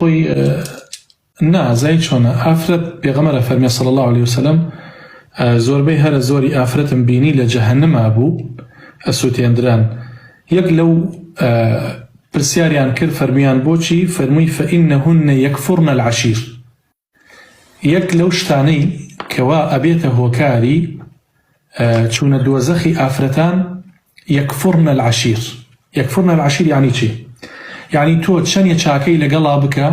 خۆی نا زای چۆنە ئافرەت پێغەمبەر ئەفەرمێ صلی اللە علیە وسلم زۆربەی هەرە زۆری ئافرەتم بینی لە جەهەنما بوو ئەسوتێندران یەک لەو پرسیاریان کرد فەرمیان بۆچی فەرمووی فإنهن یکفرن العشیر یەک لەو شتانەی کەوا ئەبێتە هۆکاری چوونە دۆزەخی ئافرەتان یکفرن العشیر یکفرن العشیر یعنی چی؟ یعنی تۆ چەنێ چاکەی لەگەڵا بکە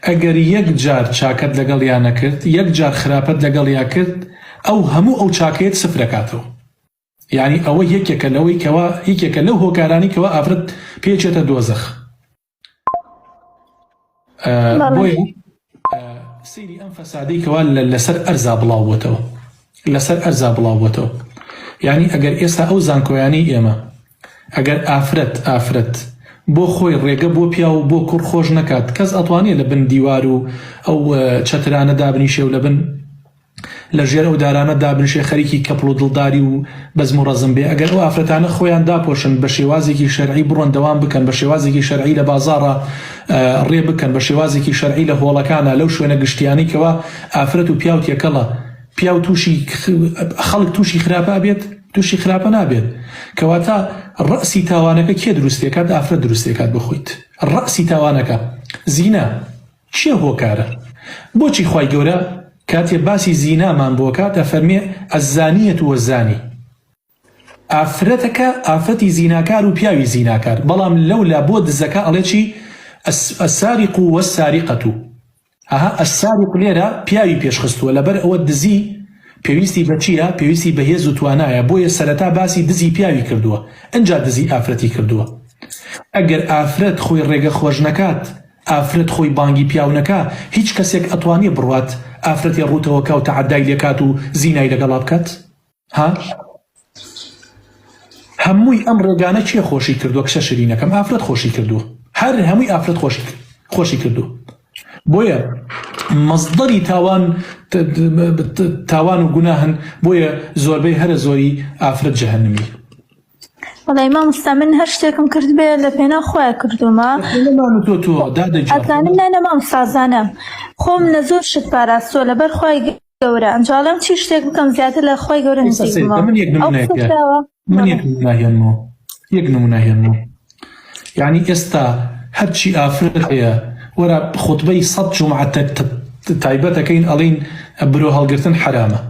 ئەگەر یەک جار چاکەت لەگەڵیا نەکرد یەک جار خراپەت لەگەڵیا کرد ئەو هەموو ئەو چاکەیەت سفرەکاتەوە یعنی ئەوە یەکێکە لەوەی کەوا یەکێکە لەو هۆکارانی کەوا ئافرەت پێچێتە دۆزەخ بۆیە سەیری ئەم فەسادەی کەوا لەسەر ئەرزا بڵاو بۆتەوە لەسەر ئەرزا بڵاو بۆتەوە یعنی ئەگەر ئێستا ئەو زانکۆیانەی ئێمە ئەگەر ئافرەت ئافرەت بۆ خۆی ڕێگە بۆ پیا و بۆ کوڕ خۆش نەکات کەس ئەتوانێت لە بن دیوار و ئەو چەترانە دابنیشێ و لە بن لە ژێر ئەو دارانە دابنیشێ خەریکی کەپڵ و دڵداری و بەزم و ڕەزم بێ ئەگەر ئەو ئافرەتانە خۆیان داپۆشن بە شێوازێکی شەرعی بڕۆن دەوام بکەن بە شێوازێکی شەرعی لە بازاڕا ڕێ بکەن بە شێوازێکی شەرعی لە هۆڵەکانا لەو شوێنە گشتیانەی کەوا ئافرەت و پیاو تێکەڵە پیاو تووشی خەڵک تووشی خراپە ئەبێت تووشی خراپە نابێت کەواتە ڕەسی تاوانەکە کێ دروستێکات ئافرەت دروستێکات بخۆیت ڕەسی تاوانەکە زینا کێ هۆکارە؟ بۆچی خوای گەورە کاتێ باسی زینامان بۆ کات ئەفەرمێ الزانیە والزانی ئافرەتەکە ئافرەتی زیناکار و پیاوی زیناکار بەڵام لەولا بۆ دزەکە ئەڵێ چی السارق والسارقە ئەها السارق لێرە پیاوی پێشخستووە لەبەر ئەوە دزی پێویستی بە چییە پێویستی بە هێز و توانایە بۆیە سەرەتا باسی دزی پیاوی کردووە ئنجا دزی ئافرەتی کردووە ئەگەر ئافرەت خۆی ڕێگە خۆش نەکات ئافرەت خۆی بانگی پیاو نەکا هیچ کەسێک ئەتوانێ بڕوات ئافرەتێ ڕووتەوە کا و تەعەدای لێکات و زینای لەگەڵا بکات؟ ها؟ هەمووی ئەم ڕێگانە کێ خۆشی کردووە کچە شرینەکەم ئافرەت خۆشی کردووە هەر هەمووی ئافرەت خۆشی خۆشی کردووە بۆیە مەزدەری تاوان تاوان و گوناهن بۆیە زۆربەی هەرە زۆری ئافرەت جەهەنمی وەڵای مامۆستا من هەر شتێکم کردبێ لە پێناو خۆیا کردوومە تۆ تۆ دادە گیان ئەزانم نا نا مامۆستا زانم خۆم لە زۆر شت پاراستووە لەبەر خوای گەورە ئەنجا ئەڵێم چی شتێک بکەم زیاتر لە خوای گەورە ئێستا نزیک سەیرکە بمەوە من یەک ئەو نمونەیەک قسە کراوە من بەڵێ یەک نمونە هێنمەوە یەک نمونە هێنمەوە یعنی ئێستا هەرچی ئافرەت هەیە وەرە خوتبەی سەد جومعە تایبەتەکەین ئەڵین برۆ هەڵگرتن حەرامە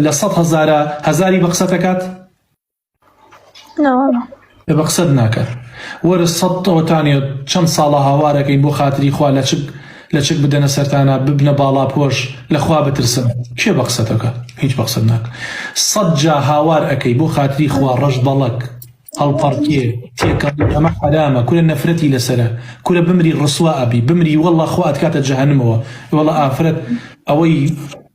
لە سەد هەزارە هەزاری بە قسەت ئەکات؟ بە قسەت ناکات وەرە سەد ئەوەتانێ چەند ساڵە هاوارەکەین بۆ خاتری خوا لەچک لەچک بدەنە سەرتانە ببنە باڵاپۆش لە خوا بترسن کێ بە قسەتەکە هیچ بە قسەت ناکە سەد جا هاوار ئەکەی بۆ خاتری خوا ڕەش بەڵک هەڵپەڕکێ تێکەڵی ئەمە حەرامە کورە نەفرەتی لەسەرە کورە بمری ڕسوا ئەبی بمری واللە خوا ئەتکاتە جەهەنمەوە واللە ئافرەت ئەوەی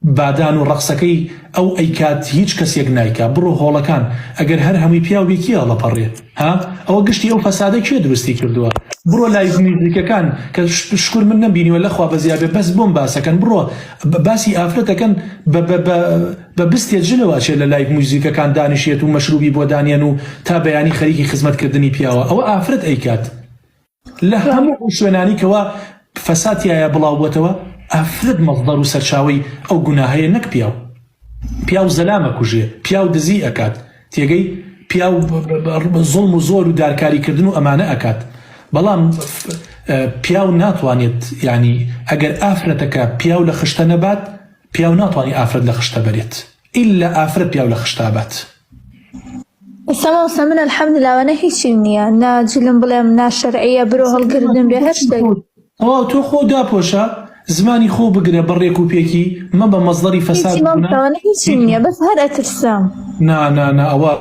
بادان و ڕەقسەکەی ئەو ئەیکات هیچ کەسێک نایکا بڕۆ هۆڵەکان ئەگەر هەر هەمووی پیاو بێ کێ هەڵەپەڕێ ها ئەوە گشتی ئەو فەسادە کێ دروستی کردووە بڕۆ live music ەکان کە شکور من نەمبینیوە لەخوا بەزیابێ بەس بۆم باسەکەن بڕۆ باسی ئافرەتەکەن بە بە بە بە بستێ جلەوە ئەچێت لە live music ەکان دانیشێت و مەشروبی بۆ دانێن و تا بەیانی خەریکی خزمەت کردنی پیاوە ئەوە ئافرەت ئەیکات لە هەموو ئەو شوێنانی کەوا فەساد تیایا بڵاو بۆتەوە ئافرەت مەسدەر و سەرچاوەی ئەو گوناهەیە نەک پیاو پیاو زەلام ئەکوژێ پیاو دزی ئەکات تێگەی پیاو زوڵم و زۆر و دارکاری کردن و ئەمانە ئەکات بەڵام پیاو ناتوانێت یعنی ئەگەر ئافرەتەکە پیاو لە خشتە نەبات پیاو ناتوانی ئافرەت لە خشتە بەرێت ئیلا ئافرەت پیاو لە خشتە بات. ئێستا مامۆستا من الحمدللە ئەوانە هیچیم نییە نا جلم بڵێم نا شەرعیە برۆ هەڵگردن بێ هەر شتێک. تەواو تۆ خۆو داپۆشە زمانی خۆو بگرە بە ڕێک و پێکی مەبە مەسدەری فەساد هیچی و گوناه مامۆستا ئەوانە هیچیم نییە بەس هەر ئەترسم. نا نا نا ئەوە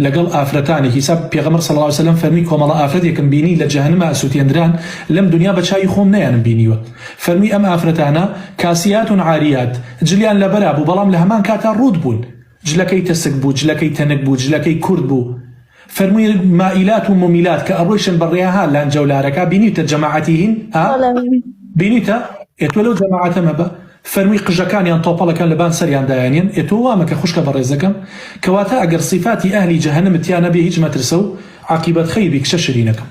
لەگەڵ ئافرەتانی حیساب پێغەمبەر صلی اللە علیە وسلم فەرمی کۆمەڵە ئافرەتێکم بینی لە جەهەنما ئەسوتێندران لەم دونیا بە چاوی خۆم نەیانم بینیوە فەرمووی ئەم ئافرەتانە، کاسیات عاریات، جلیان لەبەرا بوو بەڵام لە هەمان کاتا ڕووت بوون، جلەکەی تەسک بوو، جلەکەی تەنک بوو، جلەکەی کورت بوو، فەرمووی مائیلات و مومیلات کە ئەڕۆیشن بە ڕێیا ها لانجەولارەکا بینیوتە جەماعەتی هین ها بینیوتە ئێ تۆ لەو جەماعەتە مەبە فەرمووی قژەکانیان تۆپەڵەکان لەبان سەریان دایانێن ئێ تۆ وا مەکە خوشکە بەڕێزەکەم کەواتە ئەگەر سیفاتی ئەهلی جەهەنمت تیا نەبێ هیچ مەترسە و عاقیبەت خەیر بی کچە شرینەکەم.